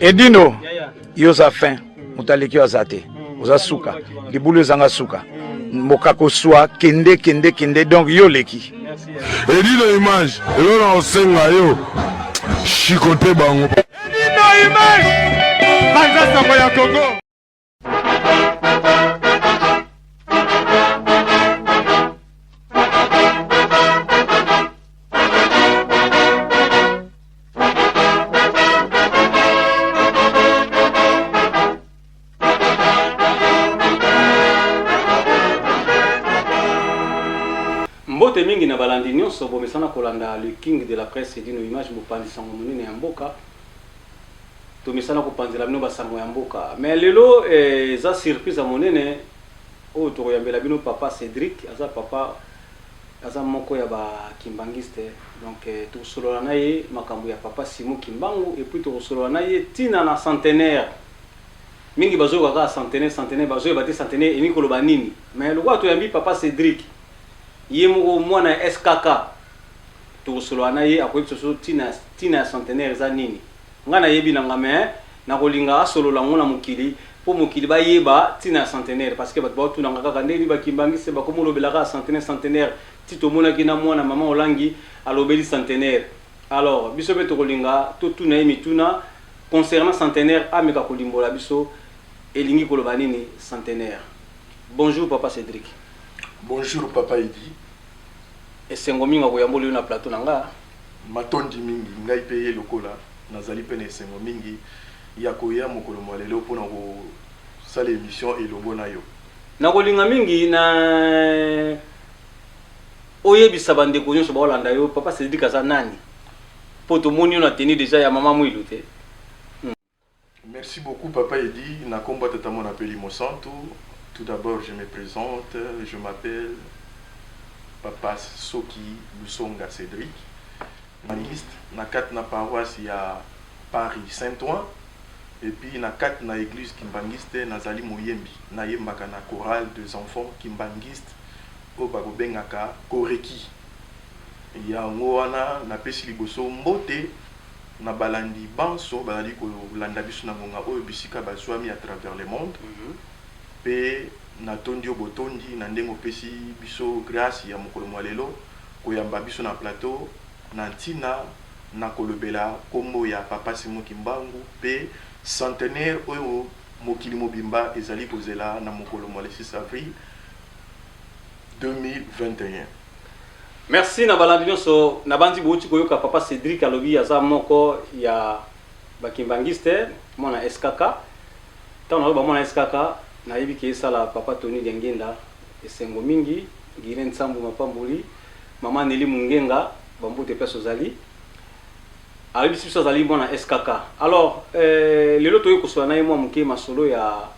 Edino, yo oza fin, moto aleki yo aza te, oza suka, libulu ezanga suka, mboka koswa, kende kende kende, donc yo oleki. Edino image, eloko na kosenga yo, chicote bango. Edino image, panza sango ya Congo. Mbote mingi na balandi nyonso bomesana kolanda le king de la presse Edino Image, mopanzi sango monene ya mboka. Tomesana kopanzela bino basango ya mboka, mais lelo eh, eza surprise ya monene oyo tokoyambela bino papa Cedric. Aza papa, aza moko ya ba kimbanguiste, donc eh, tokosolola na ye makambo ya papa Simon Kimbangu et puis tokosolola na ye ntina na centenaire. Mingi bazoyoka kaka centenaire centenaire, bazoyeba te centenaire elingi koloba nini. Mais lokola toyambi papa Cedric, ye moko mwana ya SKK, tokosolola na ye, akoyebisa biso ntina ntina ya centenaire eza nini. Nga nayebi na nga, mais nakolinga asolola yango na mokili mpo mokili bayeba ntina ya centenaire, parce que bato baotuna nga kaka ndenge nini ba kimbanguiste bakomi olobela kaka centenaire centenaire, ti tomonaki na mwana mama Olangi alobeli centenaire. Alors biso mpe tokolinga totuna ye mituna concernant centenaire, ameka kolimbola biso elingi koloba nini centenaire. Bonjour papa Cedric. Bonjour papa Eddy. Esengo mingi ya koyambola yo na plateau na nga. Matondi mingi, ngai mpe ye lokola, nazali mpe na esengo mingi ya koya mokolo mwa lelo mpo na kosala emission elongo na yo. Nakolinga mingi na oyebisa ba ndeko nionso baolanda yo papa Cedric aza nani? Po tomoni yo na tenue dejà ya mama Muilu te. Merci beaucoup papa Eddy, na kombo ya tata mwana pe elimo santu, tout d'abord je me presente, je m'appelle papa Soki Lusonga Cedric, Kimbanguiste na kati na paroisse ya Paris Saint Ouen et puis na kati na eglise Kimbanguiste nazali moyembi, nayembaka na chorale des enfants Kimbanguiste oyo bakobengaka Koreki, yango wana napesi liboso mbote Na balandi banso bazali kolanda biso na ngonga oyo bisika bazuami à travers le monde, pe natondi yo botondi na ndenge opesi biso grace ya mokolo mua lelo koyamba biso na plateau na ntina na kolobela kombo ya Papa Simon Kimbangu pe centenaire oyo mokili mobimba ezali kozela na mokolo mua le 6 avril 2021. Merci na balandi nionso, nabanzi bowuti koyoka papa Cedric alobi aza moko ya ba kimbanguiste, mwana SKK. Tango naloba mwana SKK, nayebi ke esala papa Tony Diangienda esengo mingi, Guylain Nsambu mapamboli, mama Nelly Mungenga ba mbote place ozali. Ayebisi biso azali mwana SKK. Alors euh, lelo toye kosolola na ye mwa moke masolo ya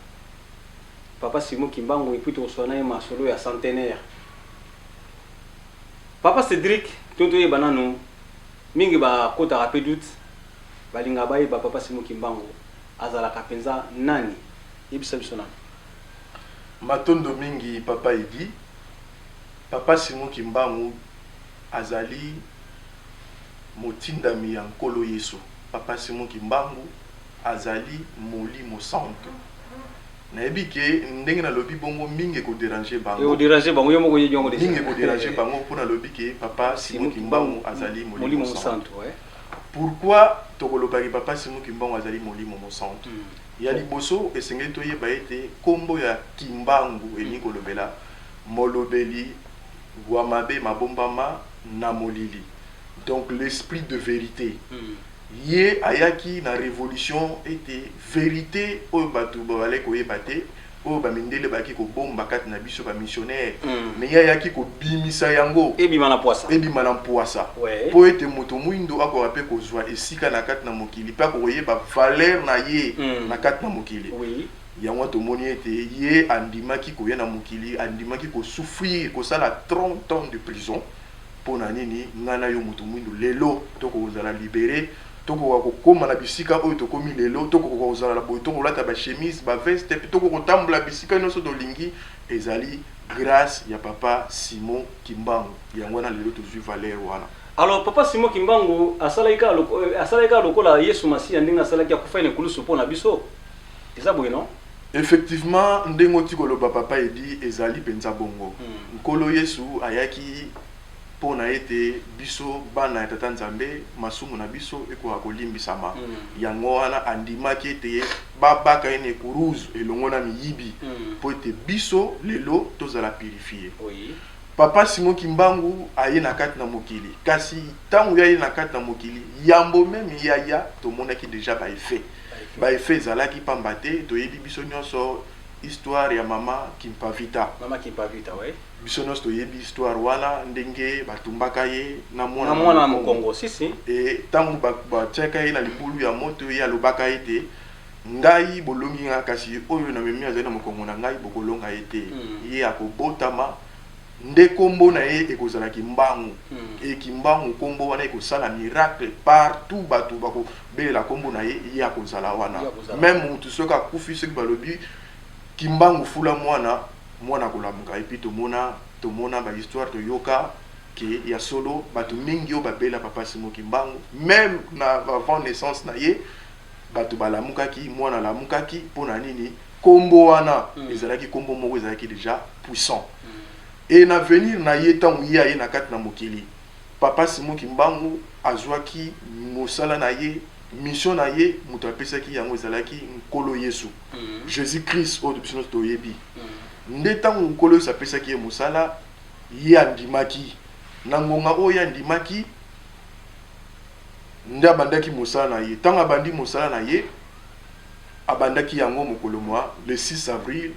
papa Simon Kimbangu et puis tokosolola na ye masolo ya centenaire. Papa Cedric to toyeba nanu mingi ba kotaka pe doute balingaka bayeba papa Simon Kimbangu azalaka penza nani yebisa biso nanu. Matondo mingi papa Eddy, papa Simon Kimbangu azali motindami ya Nkolo Yesu, papa Simon Kimbangu azali molimo santu. Nayebi ke ndenge nalobi bongo mingi eko deranger bango. Eko deranger bango, yo moko oyebi yango dejà. Mingi eko deranger bango po nalobi ke papa Simon Kimbangu azali molimo mosantu. Pourquoi tokoloba ke papa Simon Kimbangu azali molimo mosantu? Ya liboso esengeli toyeba ete kombo ya Kimbangu elingi kolobela molobeli wa mabe mabombama na molili, donc l'esprit de verite. Ye ayaki na revolution ete verite oyo batu bazalaki koyeba te, oyo ba mindele bayaki kobomba kati na biso ba missionnaires, mais ye ayaki kobimisa yango, Ebima na pwasa. ebima na mpwasa, mpo ete moto mwindo akoka mpe kozua esika na kati na mokili mpe akoka koyeba valeur na ye na kati na mokili. Yango wana tomoni ete ye andimaki koya na mokili, andimaki ko souffrir, kosala 30 ans de prison. Mpo na nini ngai na yo moto mwindu lelo tokoka kozala libere, tokoka kokoma na bisika oyo tokomi lelo, tokoka kozala na boye, tokolata ba chemise, ba veste, mpe tokoka kotambola bisika nyonso tolingi, ezali grace ya papa Simon Kimbangu. Yango wana lelo tozwi valeur wana. Alors papa Simon Kimbangu asalaki kaka asalaki kaka lokola Yesu Masiya ndenge asalaki, akufaki na ekulusu mpo na biso. Eza boye, non? Effectivement, ndenge oti koloba, papa Edi, ezali mpenza bongo. Nkolo Yesu ayaki mpo na ete biso bana ya Tata Nzambe, masumu na biso ekoka kolimbisama. Yango wana andimaki ete babaka ye na ekuruzu elongo na miyibi, mpo ete biso lelo tozala purifié. Papa Simon Kimbangu aye na kati na mokili, kasi ntango ye aye na kati na mokili, yambo même ye aya, tomonaki déjà baeffet. Baeffet ezalaki pamba te toyebi biso nyonso histoire ya mama Kimpavita. Mama Kimpavita, oui. Biso nyonso toyebi histoire wana, ndenge batumbaka ye na mwana na mwana mokongo, si si. E ntango batiaka ye na libulu ya moto, ye alobaka ete: "Ngai bolongi nga, kasi oyo namemi azali na mokongo na ngai, bokolonga ye te." Ye akobotama nde nkombo na ye ekozala Kimbangu. E Kimbangu, nkombo wana ekosala miracle partout, bato bakobelela nkombo na ye, ye akozala wana. Ye akozala. Même motu soki akufi, soki balobi "Kimbangu fula mwana", mwana akolamuka. Et puis tomona bahistoire, toyoka ke ya solo bato mingi oyo babela papa Simon Kimbangu, même na avant naissance na ye, bato balamukaki, mwana alamukaki. Mpo na nini? Nkombo wana ezalaki nkombo moko ezalaki déjà puissant. E na venir na ye, ntango ye aye na kati na mokili, papa Simon Kimbangu azwaki mosala na ye, mission na ye, moto apesaki yango ezalaki Nkolo Yesu, Jésus Christ oyo biso nyonso toyebi. Nde ntango Nkolo Yesu apesaki ye mosala, ye andimaki. Na ngonga oyo ye andimaki, nde abandaki mosala na ye. Ntango abandi mosala na ye, abandaki yango mokolo mwa le 6 avril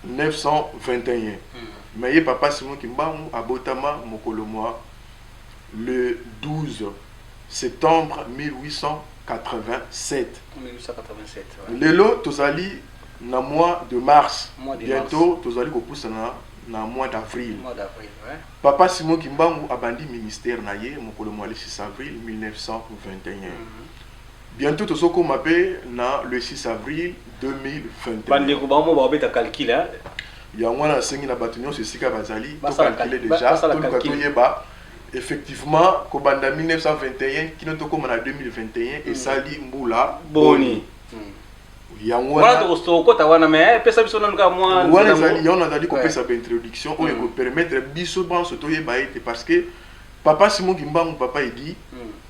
1921. Mais ye papa Simon Kimbangu abotama mokolo mwa le 12 septembre 1887. 1887, ouais. Lelo tozali na mois de mars. Mois de Bientôt tozali kopusana na mois d'avril. Mois d'avril, ouais. Papa Simon Kimbangu abandi ministère na ye mokolo mwa le 6 avril 1921. Bientôt tozokóma mpe na le 6 avril 2021. Bandeko bango babeta calcul, hein. Yango wana nasengi na bato nyonso esika bazali Basala tocalculer déjà, basala toluka calcul. toyeba effectivement kobanda 1921 kino tokóma na 2021 esali mbula boni. Yango wana wana tokota wana, mais pesa biso nanu kaka mwa wana nzela ezali yango nazali kopesa baintroduction oyo ekopermettre biso banso toyeba ete, parce que papa Simon Kimbangu, papa Edi,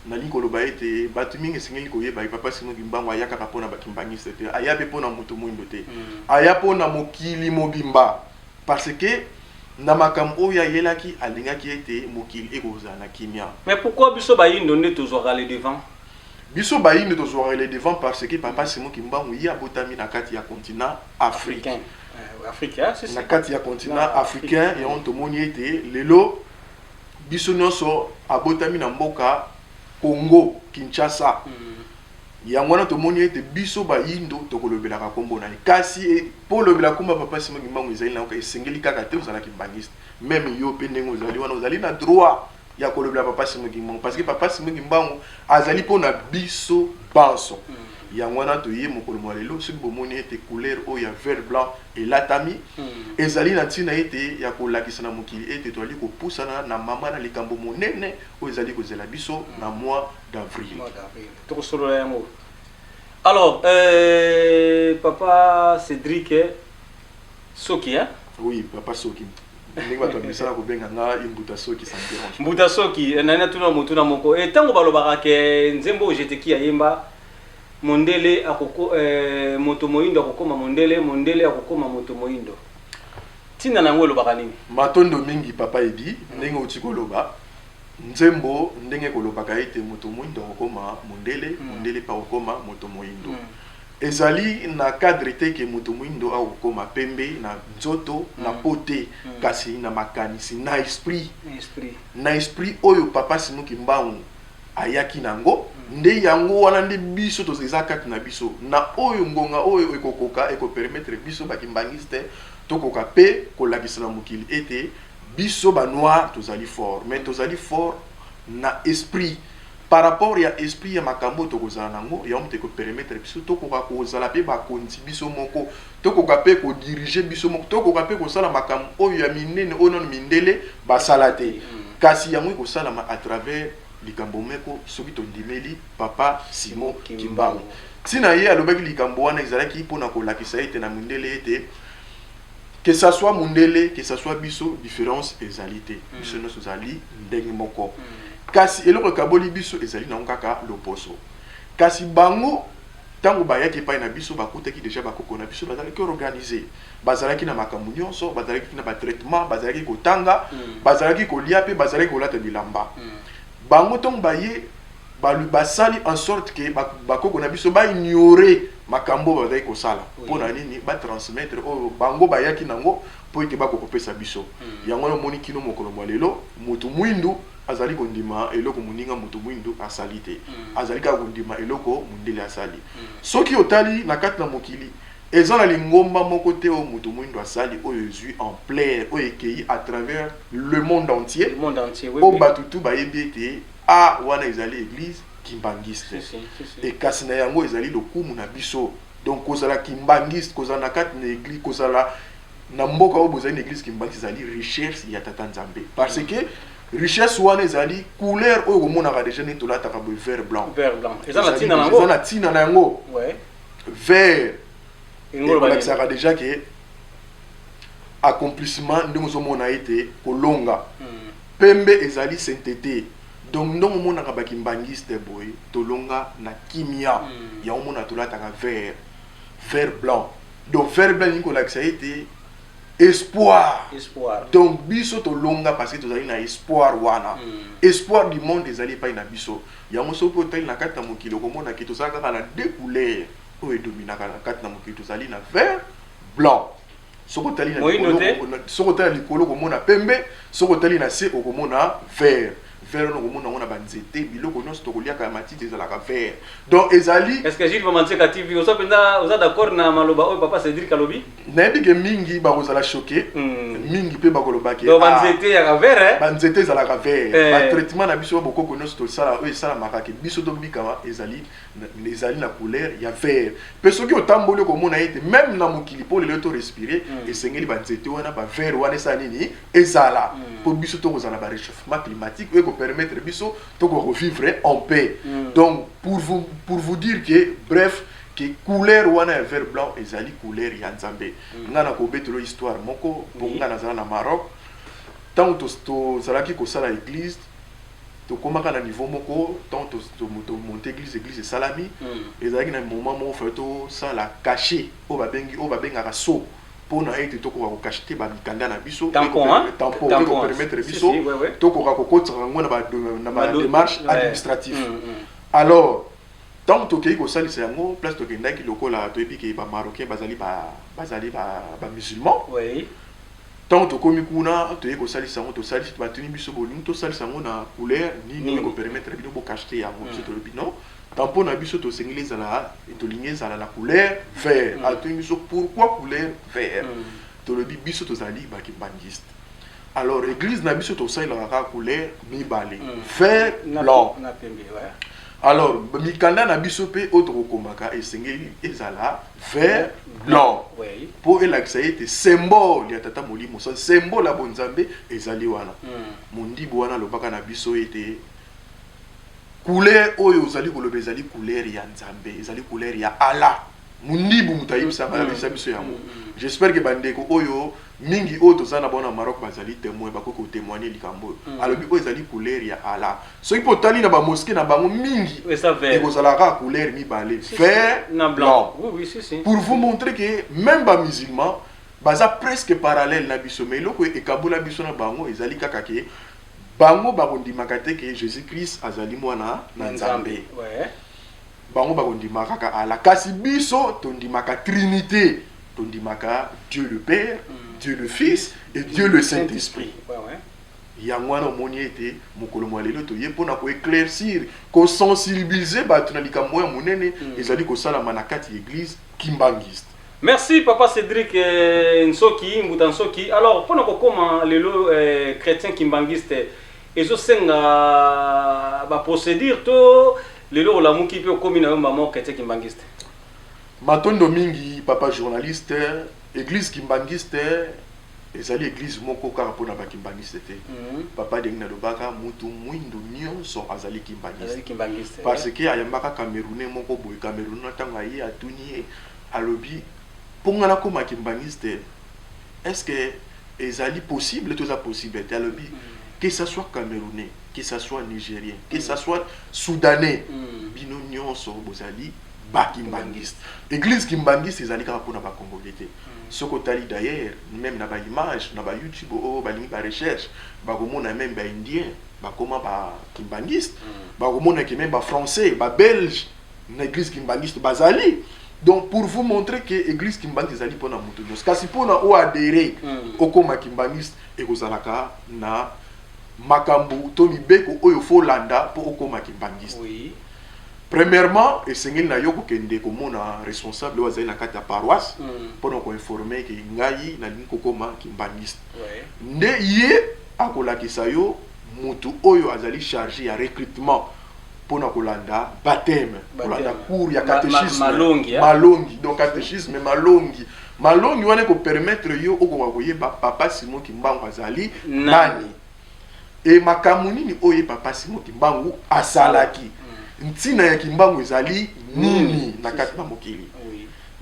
nalingi koloba ete bato mingi esengeli koyeba ye. Papa Simon Kimbangu aya kaka mpona bakimbangiste te, aya mpe mpona moto mwindo te, aya mpona mokili mobimba, parce que na makambo oyo ayelaki, alingaki ete mokili ekozala na kimia. Mais pourquoi biso bayindo nde tozwaka le devant? Biso bayindo tozwaka le devant parce que papa Simon Kimbangu, ye abotami na kati ya continent Afrique. Africain. Afrique, hein, si, si. Na kati ya continent Na africain. Afrique. Yango tomoni ete lelo biso nyonso abotami na mboka Congo Kinshasa. Yango wana tomoni ete biso bayindo tokolobelaka nkombo na ye. Kasi mpo olobela nkombo ya papa Simon Kimbangu, ezali na esengeli kaka te ozalaki mbangiste. Même yo mpe ndenge ozali wana, ozali na droit ya kolobela papa Simon Kimbangu, parce que papa Simon Kimbangu azali mpona biso banso. Yango wana toye mokolo mwa lelo, soki bomoni ete couleur oyo ya vert blanc elatami, ezali na ntina ete ya kolakisa na mokili ete tozali kopusana na mama na likambo monene oyo ezali kozela biso na mois d'avril. Mois d'avril tokosolola yango. Alors papa Cédric Soki, hein? Oui, papa Soki, ndenge bato ya misala kobenga nga Imbuta Soki, ça me dérange. Mbuta Soki, nani atuna motuna moko. E ntango balobaka ke nzembo oyo Jeteki ayemba, mondele akoko, moto moyindo akokoma mondele, mondele akokoma moto moyindo, ntina na yango elobaka nini? Matondo mingi, papa Edi. Ndenge outi koloba, nzembo ndenge kolobaka ete moto moyindo akokoma mondele, mondele mpe akokoma moto moyindo, ezali na cadre te ke moto moyindo akokoma pembe na nzoto, na po te, kasi na makanisi, na esprit. Esprit. Na esprit oyo papa Simon Kimbangu ayaki nango, nde yango wana nde biso toza, eza kati na biso. Na oyo ngonga oyo ekokoka ekopermettre biso bakimbangiste tokoka mpe kolakisa na mokili ete biso banoir tozali fort, mais tozali fort na esprit. Par rapport ya esprit ya makambo oyo tokozala na yango, yango moto ekopermettre biso tokoka kozala mpe bakonzi biso moko, tokoka mpe kodiriger biso moko, tokoka mpe kosala makambo oyo ya minene oyo nano mindele basala te. Kasi yango ekosalama à travers likambo moko, soki tondimeli Papa Simon Kimbangu. Ntina ye alobaki likambo wana ezalaki mpona kolakisa ete na mindele ete, que ça soit mundele, que ça soit biso, différence ezali te. Biso nyonso ezali ndenge moko, kasi eloko ekaboli biso ezali nango kaka loposo. Kasi bango, ntango bayaki epai na biso, bakutaki déjà bakoko na biso bazalaki organisé, bazalaki na makambo nyonso, bazalaki na batraitement, bazalaki kotanga, bazalaki kolia mpe bazalaki kolata bilamba. Bango, ntango baye, basali en sorte que bakoko na biso baignore makambo oyo bazalaki kosala. Mpo na nini? Batransmettre oyo bango bayaki nango mpo ete bakokopesa biso yango wana. Omoni, kino mokolo mwa lelo, motu mwindu azali kondima eloko moninga motu mwindu asali te, azali kaka kondima eloko mondele asali. Soki otali na kati na mokili, eza na lingomba moko te oyo motu mwindu asali oyo ezwi ampleur, oyo ekei à travers le monde entier, Le monde entier, oui, oyo oui. bato tu bayebi ete a wana ezali église kimbangiste. Si, si, si, si. Ekasi na yango ezali lokumu na biso. Donc kozala kimbangiste, kozala na kati na église, kozala na mboka oyo bozali na église kimbangiste, ezali richesse ya Tata Nzambe, parce que richesse wana ezali couleur oyo komonaka déjà nde tolataka boye, vert blanc. Vert blanc eza na ntina Eza nango. Na ntina na yango. Vert elingi oloba nini? Ekolakisaka déjà que accomplissement, ndenge ozomona ete kolonga. Pembe ezali sainteté. Donc ndenge omonaka bakimbangiste boye, tolonga na kimia. Yango omona tolataka vert, vert blanc. Donc vert blanc elingi kolakisa ete espoir. Espoir. Donc biso tolonga parce que tozali na espoir wana. Espoir du monde ezali epai na biso. Yango soki otali na kati na mokili, okomona ke tozala kaka na deux couleurs oyo edominaka na kati na mokili. Tozali na vert blanc. Soki otali na Moyindo likolo, te? Soki otali na likolo, okomona pembe. Soki otali na se, okomona vert. Vert wana okomona yango na banzete, biloko nyonso tokoliaka ya matiti ezalaka vert. Donc ezali Est ce que Gilles Mamantseka TV, oza mpenza, oza d'accord na maloba oyo papa Cédric alobi? Nayebi ke mingi bakozala choqué, mingi mpe bakoloba ke Donc ah, banzete yaka vert, eh? Banzete ezalaka vert. Eh. Batraitement na biso ya bokoko nyonso tosala, oyo esalamaka ke biso tobikama, ezali na couleur ya vert. Mpe soki otamboli, okomona ete même na mokili, mpo lelo torespire, esengeli banzete wana, bavert wana esala nini? Ezala mpo biso tokozala baréchauffement climatique oyo ekopermettre biso tokorevivre en paix. Donc pour vous dire que, bref, que couleur wana ya vert blanc ezali couleur ya Nzambe. Ngai nakobetelo histoire moko mpo ngai nazala na Maroc. Ntango tozalaki kosala église, tokomaka na niveau moko, ntango tomonte église, église esalami, ezalaki na moment moko fallait tosala cachet oyo babengi, oyo babengaka sceau, mpona ete tokoka kocacheter bamikanda na biso. Tampon, hein? Tampon. Tampon. Ekopermettre Si, biso si, ouais. tokoka kokotisaka yango na badémarche administrative. Alors ntango tokei kosalisa yango, place tokendaki, lokola toyebi ke bamarocain bazali bamusulman, ntango tokomi kuna, toyei kosalisa yango, tosalisi, batuni biso: "Bolingi tosalisa yango na couleur nini?" Nini? Ekopermettre bino bocacheter yango. Biso tolobi: "Non, tampon na biso tosengeli ezala, tolingi ezala na couleur vert." Atuni biso: "Pourquoi couleur vert?" Tolobi: "Biso tozali bakimbangiste, alors église na biso tosalelaka kaka couleur mibale, vert Na, blanc." na pembe, ouais. Alors mikanda na biso mpe oyo tokokomaka esengeli ezala vert blanc, mpo elakisa ete symbole ya Tata Molimo, symbole ya bonzambe ezali wana. Mondibu wana alobaka na biso ete couleur oyo ozali koloba ezali couleur ya Nzambe, ezali couleur ya Allah. Mondibu moto ayebisaka, ayebisa biso yango. J'espère que bandeko oyo mingi oyo toza na bango na Maroc bazali témoin, bakoki kotémoigne likambo oyo. Alobi oyo ezali couleur ya Allah. Soki mpo otali na bamosquée na bango mingi, Eza vert. ekozala kaka couleur mibale, Si, si. vert Na blanc. blanc. Oui, oui, si, si. Pour vous montrer que même bamusulman baza presque parallèle na biso, mais eloko ekabola biso na bango ezali kaka ke bango bakondimaka te ke Jésus Christ azali mwana na Nzambe. Bango bakondimaka kaka Allah, kasi biso tondimaka Trinité, tondimaka Dieu le Père, Dieu le Fils et Dieu le Saint-Esprit. Yango wana omoni ete mokolo mwa lelo toye mpona koéclaircir, kosensibiliser bato na likambo ya monene ezali kosalama na kati ya église kimbangiste. Merci papa Cédric Nsoki, Mbuta Nsoki. Alors, mpona kokoma lelo chrétien kimbangiste, Ezosenga ba procédure to lelo olamuki mpe okomi na yo mama chrétien kimbanguiste? Matondo mingi, papa journaliste. Église kimbanguiste ezali église moko kaka mpona bakimbangiste te. Papa, ndenge nalobaka, mutu mwindu nyonso azali kimbangiste. Azali kimbanguiste. Parce que ayambaka Camerounais moko boye. Camerounais, ntango aye, atuni ye, alobi: "Mpo nga nakóma kimbangiste, est ce que ezali possible to eza possible te?" Alobi: "Que ça soit Camerounais, que ça soit Nigérien, que ça soit Soudanais, bino nyonso bozali bakimbangiste." Église kimbangiste ezali kaka mpona Bacongolais te. Soki otali d'ailleurs même na baimage na baYouTube oyo balingi barecherche, bakomona même Baindien bakoma bakimbangiste, bakomona ke même Bafrançais, Babelge na église kimbangiste bazali. Donc pour vous montrer que église kimbangiste ezali mpona moto nyonso, kasi mpona oyo adhérer, okóma kimbangiste, ekozalaka na makambo to mibeko oyo faut olanda mpo okóma kimbangiste. Premièrement, esengeli na yo kokende komona responsable oyo azali na kati ya paroisse mpona koinformer ke ngai nalingi kokóma kimbangiste. Nde ye akolakisa yo mutu oyo azali chargé ya recrutement mpona kolanda baptême, kolanda cours ya catéchisme. Malongi, Malongi, donc catéchisme malongi. Malongi wana ekopermettre yo okoka koyeba papa Simon Kimbangu azali nani e makambo nini oyo ye papa Simon Kimbangu asalaki, ntina ya Kimbangu ezali nini na kati na mokili.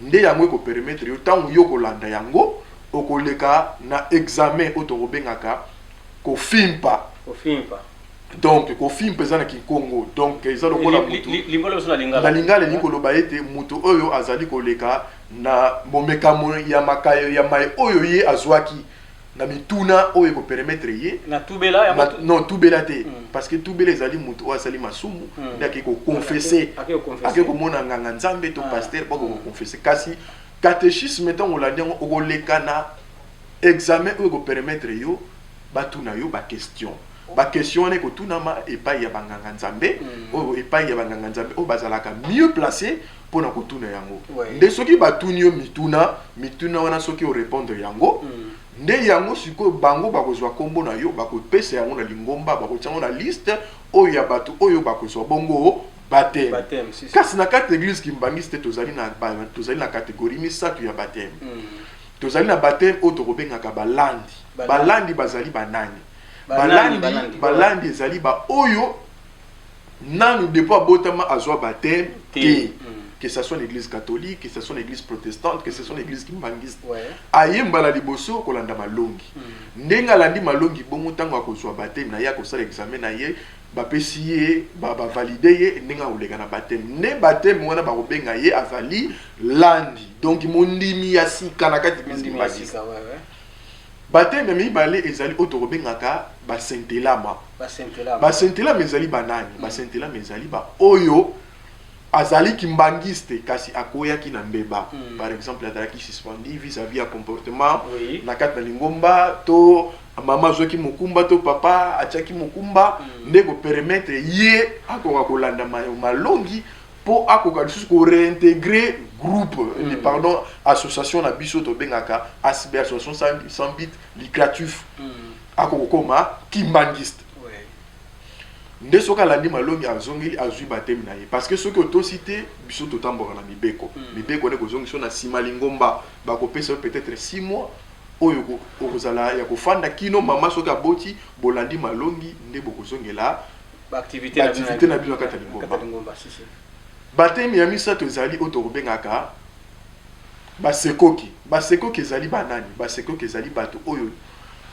Nde yango ekopermettre yo, ntango yo kolanda yango, okoleka na examen oyo tokobengaka kofimpa. Kofimpa. Donc kofimpa eza na Kikongo, donc eza lokola mutu Limbola biso na lingala. Na lingala elingi koloba ete moto oyo azali koleka na momekamo ya makayo ya mai oyo ye azwaki na mituna oyo ekopermettre ye Na tubela yango. Non, tubela te, parce que tubela ezali moto oyo asali masumu nde ake koconfesser. Ake koconfesser. Ake komona nganga nzambe to pasteur mpo akokonfesser. Kasi catéchisme, ntango olandi yango, okoleka na examen oyo ekopermettre yo batuna yo baquestion. Baquestion wana ekotunama epai ya banganga nzambe, oyo epai ya banganga nzambe oyo bazalaka mieux placé mpona kotuna yango. Nde soki batuni yo mituna, mituna wana soki orépondre yango, nde yango sikoyo bango bakozwa nkombo na yo, bakopesa yango na lingomba, bakotia yango na liste oyo ya bato oyo bakozwa bongo baptême. Baptême, si, si. Kasi na kati ya église kimbangiste tozali na catégorie misato ya baptême. Tozali na baptême oyo tokobengaka balandi. Balandi. Balandi bazali banani? Banani? Balandi. Balandi. Balandi ezali baoyo nanu depuis abotama azwa baptême te. Te. Que ça soit l'église catholique, que ça soit l'église protestante, que ce soit l'église kimbangiste, ayembala liboso kolanda malongi. Ndenge alandi malongi bongo, ntango akozwa baptême na ye, akosala examen na ye, bapesi ye, bavalider ye, ndenge akoleka na baptême, nde baptême wana bakobenga ye azali landi, donc mondimi ya sika na kati église Mondimi ya kimbangiste. sika, ouais. Baptême ya mibale ezali oyo tokobengaka basentelama. Basentelama. Basentelama ezali banani? Basentelama ezali baoyo azali kimbangiste kasi akweyaki na mbeba. Par exemple, azalaki suspendu vis-à-vis ya comportement na kati na lingomba, to mama azwaki mokumba, to papa atiaki mokumba, nde kopermettre ye akoka kolanda malongi mpo akoka lisusu koréintégrer groupe, pardon, association na biso tobengaka ASB, association sans but lucratif. Akokokoma kimbangiste. Nde soki alandi malongi, azongeli, azwi baptême na ye, parce que soki otosi te, biso totambolaka na mibeko. Mibeko nde kozongisa yo na nsima lingomba, bakopesa yo peut-être 6 mois oyo okozala ya kofanda kino mama soki aboti, bolandi malongi, nde bokozongela baactivité na bino. Baactivité na bino na kati ya lingomba. Kati ya lingomba, si, si. Baptême ya misato ezali oyo tokobengaka basekoki. Basekoki ezali banani? Basekoki ezali bato oyo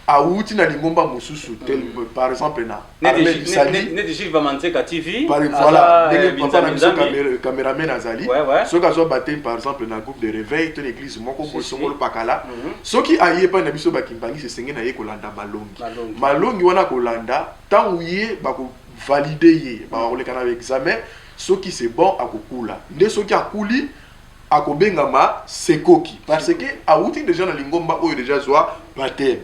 awuti na lingomba mosusu, tel par exemple na armée du salut. Neti Gilles Vamanzeka TV. Voilà, aza, ndenge papa na biso Binzambi. Caméraman azali, soki azwa baptême par exemple na groupe de réveil to na église moko boye songolo pakala, soki aye epai na biso bakimbangisi, esenge na ye kolanda malongi. Malongi. Malongi wana kolanda, ntango ye bakovalider ye, bakoleka na examen, soki c'est bon, akokula. Nde soki akuli, akobengama sekoki, parce que awuti déjà na lingomba oyo déjà azwa baptême.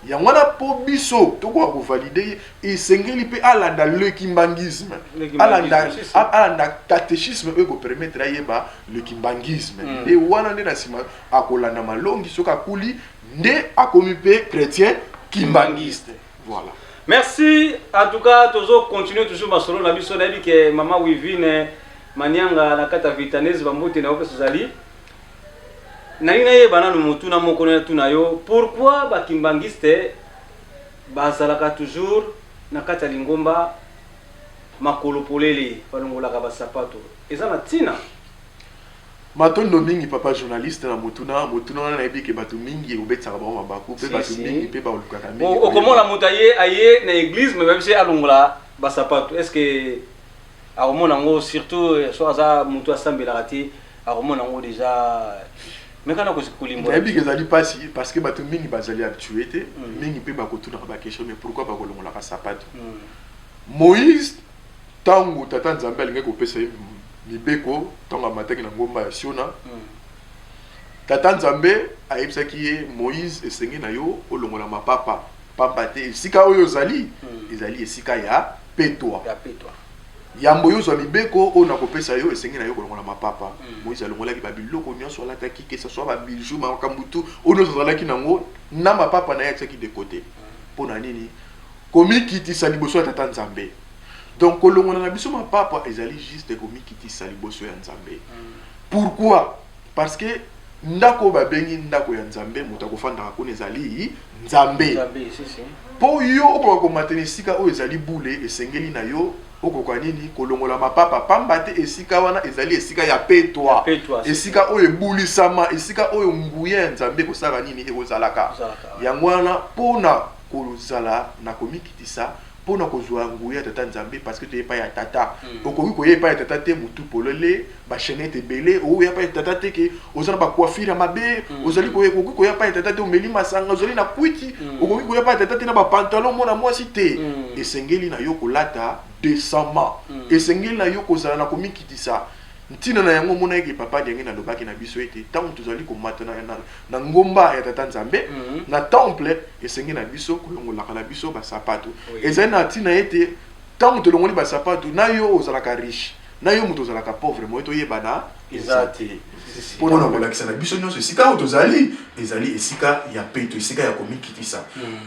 Yango wana, mpo biso tokoka kovalider ye, esengeli mpe alanda le kimbangisme. Le kimbangisme, Alanda si, si. alanda catéchisme oyo ekopermettre ayeba le kimbangisme. Nde wana nde na nsima akolanda malongi, soki akuli, nde akomi mpe chrétien kimbangiste, voilà. Merci. En tout cas, tozo continuer toujours masolo na biso. Nayebi ke mama Wivine Manianga na kati ya Vitanese bambote na yo mpe tozali. Nalingi nayeba nanu motuna moko na tuna yo, pourquoi ba kimbanguiste bazalaka toujours na kati ya lingomba makolo polele, balongolaka ba sapato? Eza na tina? Matondo mingi papa journaliste na motuna. Motuna wana nayebi ke bato mingi ekobetisaka bango mabaku mpe bato mingi mpe balukaka mingi. Okomona moto aye aye na église mais bayebisi ye alongola basapato, est ce que akomona yango? Surtout so aza moto asambelaka te, akomona yango déjà meka na kolimbola. Nayebi ke ezali mpasi parce que bato mingi bazali habitué te. Mingi mpe bakotunaka baquestion, mais pourquoi bakolongolaka sapato? Moïse, ntango tata Nzambe alingaki kopesa ye mibeko, ntango amataki na ngomba ya Siona, tata Nzambe ayebisaki ye: "Moïse, esenge na yo olongola mapapa, pamba te esika oyo ozali ezali esika ya petwa. Ya petwa. Yambo yo ozwa mibeko oyo nakopesa yo, esenge na yo kolongola mapapa." Moïse alongolaki babiloko nyonso alataki, que ce soit babiju, makambo tu oyo nyonso azalaki nango na mapapa na ye, atiaki de côté. Mpo na nini? Komikitisa liboso ya tata Nzambe. Donc kolongola na biso mapapa ezali juste komikitisa liboso ya Nzambe. Pourquoi? Parce que ndako oyo babengi ndako ya Nzambe, moto akofandaka kuna ezali Nzambe. Nzambe, si si. Mpo yo okoka komata na esika oyo ezali bule, esengeli na yo okoka nini? Kolongola mapapa, pamba te esika wana ezali esika ya petwa. Ya petwa, si. Esika oyo ebulisama, esika oyo nguya ya Nzambe ekosala nini? Ekozalaka. Ekozalaka, ouais. Yango wana, mpona kozala na komikitisa, mpona kozwa nguya ya tata Nzambe, parce que toye epai ya tata. Okoki koya epai ya tata te motu polele, bachaînette ebele. Okoya epai ya tata te ke oza na bacoiffure ya mabe. Ozali koya, okoki koya epai ya tata te omeli masanga, ozali na kwiti. Okoki koya epai ya tata te na bapantalon mona mwasi te. Esengeli na yo kolata décemment. Esengeli na yo kozala na komikitisa. Ntina na yango, omona eke papa Diange nalobaki na biso ete ntango tozali komata na ngomba ya tata Nzambe, na temple, esengeli na biso kolongolaka na biso basapato. Ezali na ntina ete ntango tolongoli basapato, na yo ozalaka riche, na yo moto ozalaka pauvre, moye toyebana eza te, mpona kolakisa na biso nyonso esika oyo tozali ezali esika ya peto, esika ya komikitisa.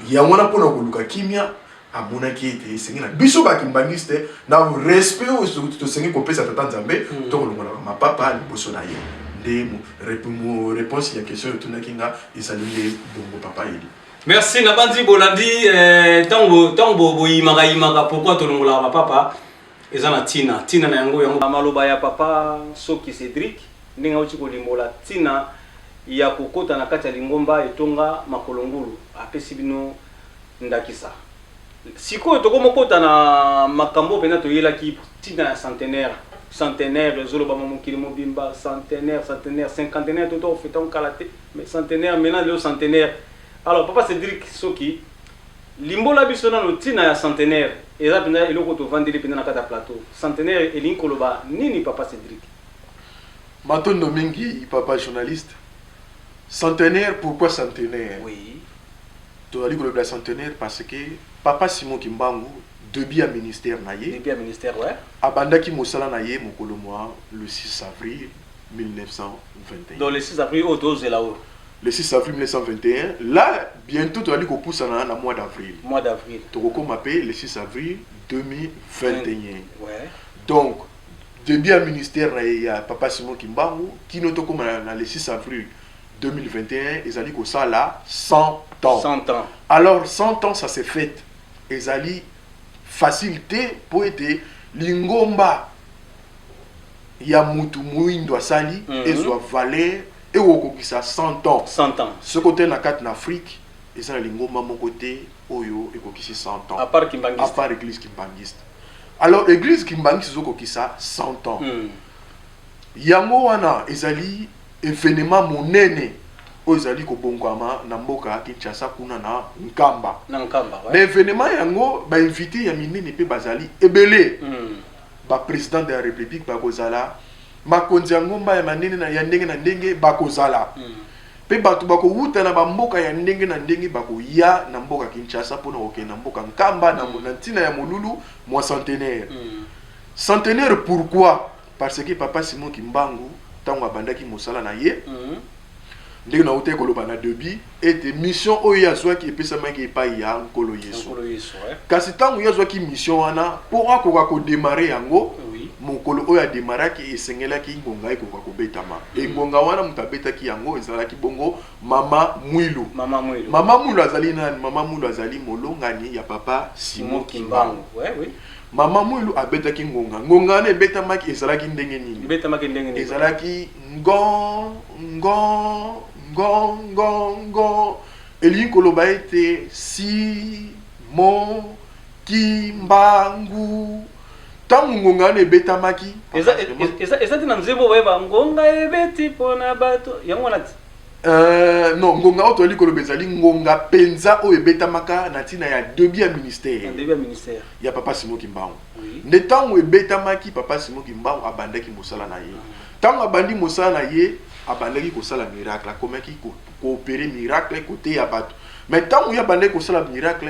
Yango wana, mpona koluka kimia, amonaki ete esengi na biso bakimbangiste, na respect oyo tosengi kopesa tata Nzambe, tokolongolaka mapapa liboso na ye. Nde réponse ya question oyo otunaki nga ezali nde bongo, papa Eli. Merci. Nabandi bolandi ntango boyimaka yimaka pourquoi tolongolaka bapapa. Eza na ntina, ntina na yango, yango maloba ya papa Soki Cédric, ndenge auti kolimbola ntina ya kokota na kati ya lingomba etonga makolo ngulu. Apesi bino ndakisa. Sikoyo tokomokota na makambo mpenza toyelaki, ntina ya centenaire. Centenaire ezolobama mokili mobimba, centenaire, centenaire, cinquantenaire to tokofeta kala te, mais centenaire maintenant, lelo centenaire. Alors papa Cédric Soki, limbola biso nano ntina ya centenaire. Eza mpenza eloko tovandeli mpenza na kati ya plateau. Centenaire elingi koloba nini, papa Cédric? Matondo mingi, papa journaliste. Centenaire, pourquoi centenaire? Tozali kolobela centenaire parce que papa Simon Kimbangu, début ya ministère na ye, Début ya ministère, ouais. abandaki mosala na ye mokolo mwa le 6 avril 1921. Donc le 6 avril oyo tozela oyo. Le 6 avril 1921, là bientôt tozali kopusana na mois d'avril. Mois d'avril. Tokokoma mpe le 6 avril 2021. Donc début ya ministère na ye ya papa Simon Kimbangu kino tokóma na le 6 avril 2021 ezali kosala 100 ans. 100 ans. Alors 100 ans, ça s'est fait, ezali facile te, mpo ete lingomba ya mutu moyindo asali ezwa valeur ekokokisa 100 ans. 100 ans. Soki otali na kati na Afrique, eza na lingomba moko te oyo ekokisi 100 ans. À part kimbangiste. À part église kimbangiste. Alors église kimbangiste ezokokisa 100 ans. Yango wana ezali événement monene oyo ezali kobongwama na mboka Kinshasa, kuna na Nkamba. Na Nkamba, Na événement yango, bainvité ya minene mpe bazali ebele. Baprésident de la République bakozala, makonzi ya ngomba ya manene na ya ndenge na ndenge bakozala, mpe bato bakowuta na bamboka ya ndenge na ndenge bakoya na mboka Kinshasa mpona kokende na mboka Nkamba na ntina ya molulu mwa centenaire. Centenaire, pourquoi? Parce que papa Simon Kimbangu, ntango abandaki mosala na ye, Ndenge nautaki koloba na début ete mission oyo ye azwaki epesamaki epai ya Nkolo Yesu. Nkolo Yesu, ouais. Kasi ntango ye azwaki mission wana, mpo akoka kodémarrer yango, mokolo oyo ademaraki, esengelaki ngonga ekoka kobetama. Engonga wana, moto abetaki yango ezalaki bongo Mama Mwilu. Mama Mwilu. Mama Mwilu azali nani? Mama Mwilu azali molongani ya Papa Simon Simon Kimbangu. Kimbangu. Ouais, oui. Mama Mwilu abetaki ngonga. Ngonga wana ebetamaki, ezalaki ndenge nini? Ebetamaki ndenge nini? Ezalaki ngo ngo ngo ngo ngo. Elingi koloba ete Simon Kimbangu. Ntango ngonga wana ebetamaki, Eza te na nzembo bayeba ngonga ebeti mpona bato yango wana ti? Non, ngonga oyo toyali koloba ezali ngonga mpenza oyo ebetamaka na ntina ya début ya ministère Na début ya ministère ya Papa Simon Kimbangu. Nde ntango ebetamaki, Papa Simon Kimbangu abandaki mosala na ye. Ntango abandi mosala na ye, abandaki kosala miracle, akomaki koopérer miracle, koteya bato. Mais ntango ye abandaki kosala miracle,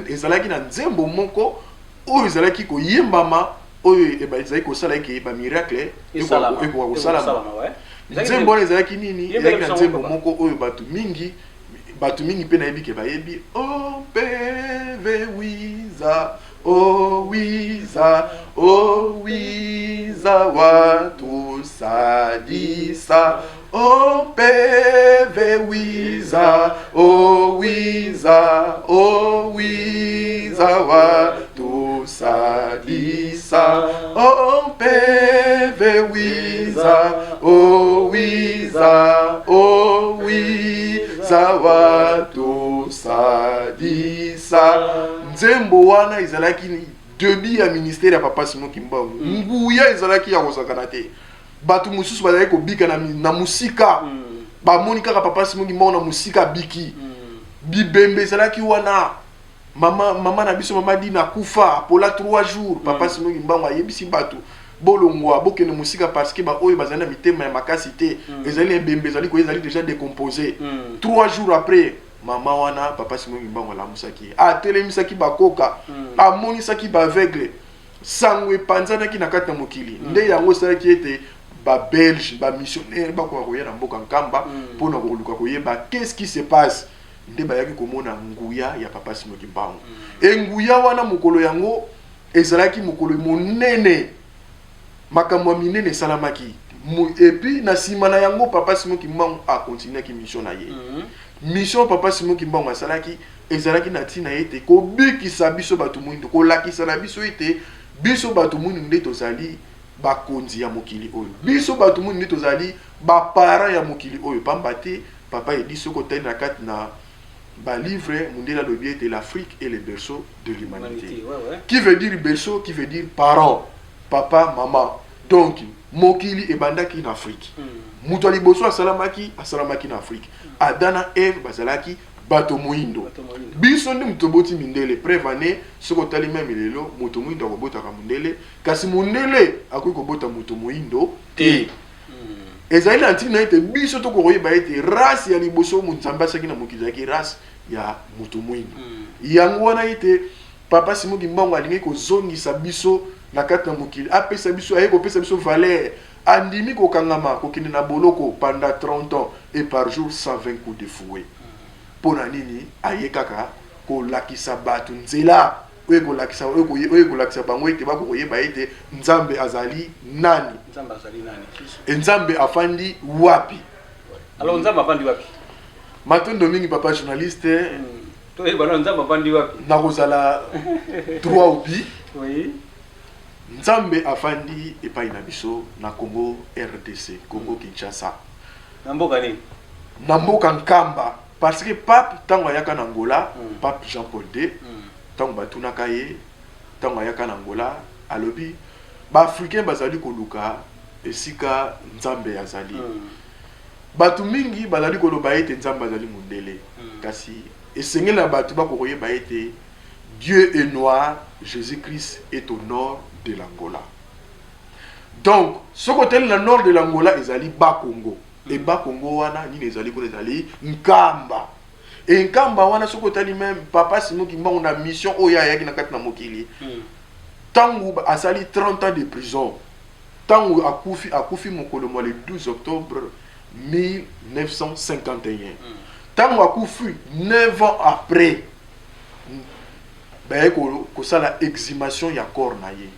ezalaki na nzembo moko oyo ezalaki koyembama, oyo ezalaki kosala eke bamiracle esalama. Ekoka kosalama. Ekosalama, ouais. Nzembo wana ezalaki nini? Yembela Ezalaki na biso nzembo yango, papa. moko oyo bato mingi mpe nayebi ke bayebi: "Opeve wiza, o wiza, o wiza watusadisa, opeve wiza, o wiza, o wiza watusadisa, opeve wiza, o wiza, o wiza watusadisa." Nzembo wana ezalaki début ya ministère ya Papa Simon Kimbangu. Nguya ezalaki ya kozakana te. Bato mosusu bazalaki kobika na mosika. Bamoni kaka Papa Simon Kimbangu na mosika, abiki. Bibembe ezalaki wana. Mama na biso, Mama Dina, akufa, apola 3 jours. Papa Simon Kimbangu ayebisi bato: "Bolongwa, bokende mosika, parce que baoyo bazali na mitema ya makasi te." Ezali na ebembe, ezali koya, ezali déjà décomposé. 3 jours après, mama wana, Papa Simon Kimbangu alamusaki ye, atelemisaki bakoka, amonisaki baaveugle. Sango epanzanaki na kati na mokili. Nde yango esalaki ete Babelge, bamissionnaire bakoka koya na mboka Nkamba mpona koluka koyeba qu'est-ce qui se passe. Nde bayaki komona nguya ya Papa Simon Kimbangu. E nguya wana, mokolo yango ezalaki mokolo monene, makambo ya minene esalamaki. Et puis na nsima na yango, Papa Simon Kimbangu akontinuaki mission na ye. Mission Papa Simon Kimbangu asalaki ezalaki na ntina ete kobikisa biso bato mwindo, kolakisa na biso ete biso bato mwindo nde tozali bakonzi ya mokili oyo, biso bato mwindo nde tozali baparent ya mokili oyo. Pamba te, Papa Edi, soki otali na kati na balivre, mondele alobi ete l'Afrique est le berceau de l'humanité. Humanité, ouais. Qui veut dire berceau? Qui veut dire parent, papa, maman. Donc mokili ebandaki na Afrique. Moto ya liboso asalamaki na Afrique. Adam na Eve bazalaki bato moyindo. Bato moyindo. Biso nde moto toboti mindele. Preuve ane, soki otali même lelo, moto moyindo akobotaka mondele, kasi mondele akoki kobota moto moyindo te. Ezali na ntina ete biso tokokoyeba ete race ya liboso Nzambe asalaki na mokili ezalaki race ya moto moyindo. Yango wana ete Papa Simon Kimbangu alingi kozongisa biso na kati na mokili, apesa biso, aye kopesa biso valeur. Andimi kokangama, kokende na boloko pendant 30 ans et par jour 120 coups de fouet. Mpo na nini? Aye kaka kolakisa bato nzela oyo ekolakisa, oyo ekolakisa bango ete bakokoyeba ete Nzambe azali nani. Nzambe azali nani? E Nzambe afandi wapi? Alors, Nzambe avandi wapi? Matondo mingi, papa journaliste. Toyeba nano Nzambe avandi wapi. Nakozala droit au but. Nzambe afandi epai na biso na Congo RDC, Congo Kinshasa. Na mboka nini? Na mboka Nkamba, parce que pape, ntango ayaka na Angola, pape Jean Paul II, ntango batunaka ye, ntango ayaka na Angola, alobi Baafricain bazali koluka esika Nzambe azali. Bato mingi bazali koloba ete Nzambe azali mondele, kasi esengeli na bato bakokoyeba ete Dieu est noir, Jésus Christ est au nord de l'Angola. Donc soki otali na nord de l'Angola, ezali Bakongo. E Bakongo wana, nini ezali kuna? Ezali Nkamba. E Nkamba wana, soki otali même Papa Simon Kimbangu na mission oyo ayaki na kati na mokili, ntango asali 30 ans de prison, ntango akufi, akufi mokolo mwa le 12 octobre. 1951. Ntango akufi, 9 ans après, baye kosala exhumation ya corps na ye.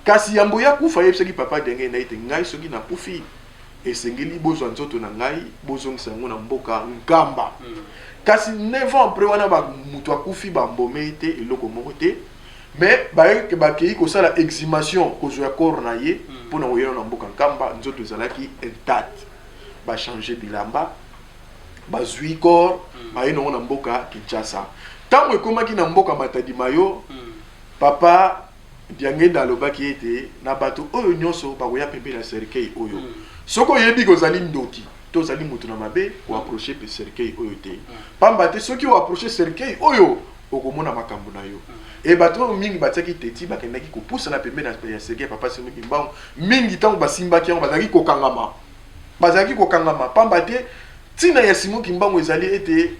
Kasi yambo ya kufa, ayebisaki papa Diangienda ete ngai soki nakufi, esengeli bozwa nzoto na ngai, bozongisa yango na mboka Nkamba. Kasi 9 ans après wana, moto akufi, bambome ye te, eloko moko te. Mais baye bakei kosala exhumation, kozwa ya corps na ye mpona koyela na mboka Nkamba, nzoto ezalaki intact. Bachange bilamba, bazwi corps, baye nango na mboka Kinshasa. Ntango ekomaki na mboka Matadi Mayo, papa Diangenda alobaki ete na bato oyo nyonso bakoya pembeni ya cercueil oyo, soki oyebi kozali ndoki to ozali moto na mabe, koapproche mpe cercueil oyo te, pamba te soki oapproche cercueil oyo, okomona makambo na yo. E bato oyo mingi batiaki teti, bakendaki kopusana pembeni ya cercueil ya papa Simon Kimbangu. Mingi, ntango basimbaki yango, bazalaki kokangama, bazalaki kokangama, pamba te ntina ya Simon Kimbangu ezali ete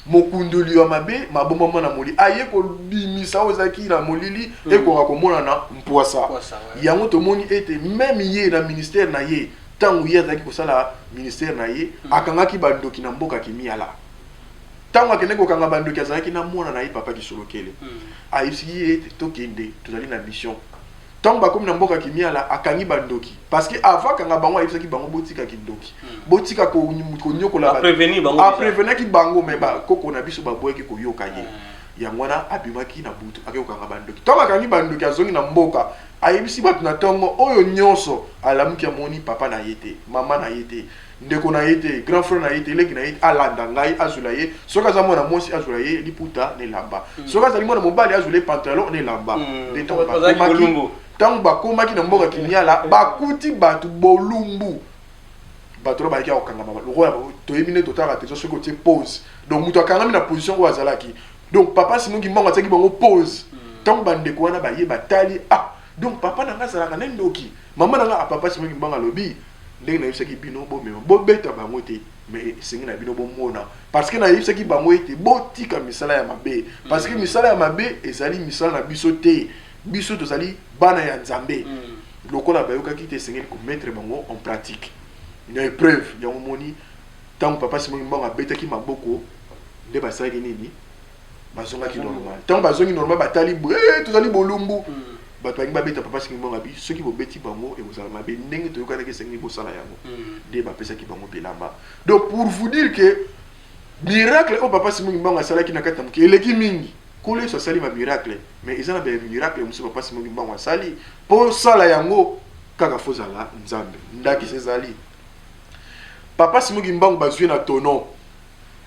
mokundoli ya mabe mabombama na molili aye kobimisa oyo ezalaki na molili, ekoka komonana mpwasa. Mpwasa, ouais. Yango tomoni ete même ye na ministère na ye, ntango ye azalaki kosala ministère na ye, akangaki bandoki na mboka Kimiala. Ntango akendaki kokanga bandoki, azalaki na mwana na ye papa Kisolokele. Ayebisiki ye ete tokende, tozali na mission. Ntango bakomi na mboka Kimiala, akangi bandoki, parce que avant akanga bango, ayebisaki bango: botika kindoki, botika konyokola bato. Aprévenir bango déjà. Aprévenaki bango, mais bakoko na biso baboyaki koyoka ye. Yango wana abimaki na butu, ake kokanga bandoki. Ntango akangi bandoki, azongi na mboka, ayebisi bato na ntongo oyo nyonso alamuki, amoni papa na ye te, mama na ye te, ndeko na ye te, grand frère na ye te, eleki na ye te, alanda ngai, azwela ye, soki aza mwana mwasi, azwela ye liputa na elamba, soki azali mwana mobali, azwela ye pantalon na elamba. Nde ntango Bazalaki bakomaki bolumbu. Ntango bakomaki na mboka Kimiala, bakuti bato bolumbu. Bato oyo bayaki kokangama lokola toyebi nde totalaka te, soki otie pause, donc moto akangami na position oyo azalaki. Donc papa Simon Kimbangu atiaki bango pause. Ntango bandeko wana baye, batali: ah, donc papa na nga azalaka na ndoki, mama na nga. Ah, papa Simon Kimbangu alobi: ndenge nayebisaki bino, bomema, bobeta bango te, mais esengi na bino bomona, parce que nayebisaki bango ete botika misala ya mabe, parce que misala ya mabe ezali misala na biso te, biso tozali bana ya Nzambe. Lokola bayokaki te, esengeli komettre bango en pratique na épreuve. Yango moni ntango papa Simon Kimbangu abetaki maboko, nde basalaki nini? Bazongaki normal. Ntango bazongi normal, batali boye: "Eh, tozali bolumbu." Bato balingi babeta papa Simon Kimbangu, abi: soki bobeti bango, ekozala mabe. Ndenge toyokanaki, esengeli bosala yango. Nde bapesaki bango bilamba. Donc pour vous dire que miracle oyo papa Simon Kimbangu asalaki na kati ya mokili eleki mingi. Nkolo Yesu asali bamiracle, mais eza na bamiracle mosusu papa Simon Kimbangu asali, mpo osala yango kaka fozala Nzambe. Ndakisa ezali papa Simon Kimbangu, bazwi na tonneau,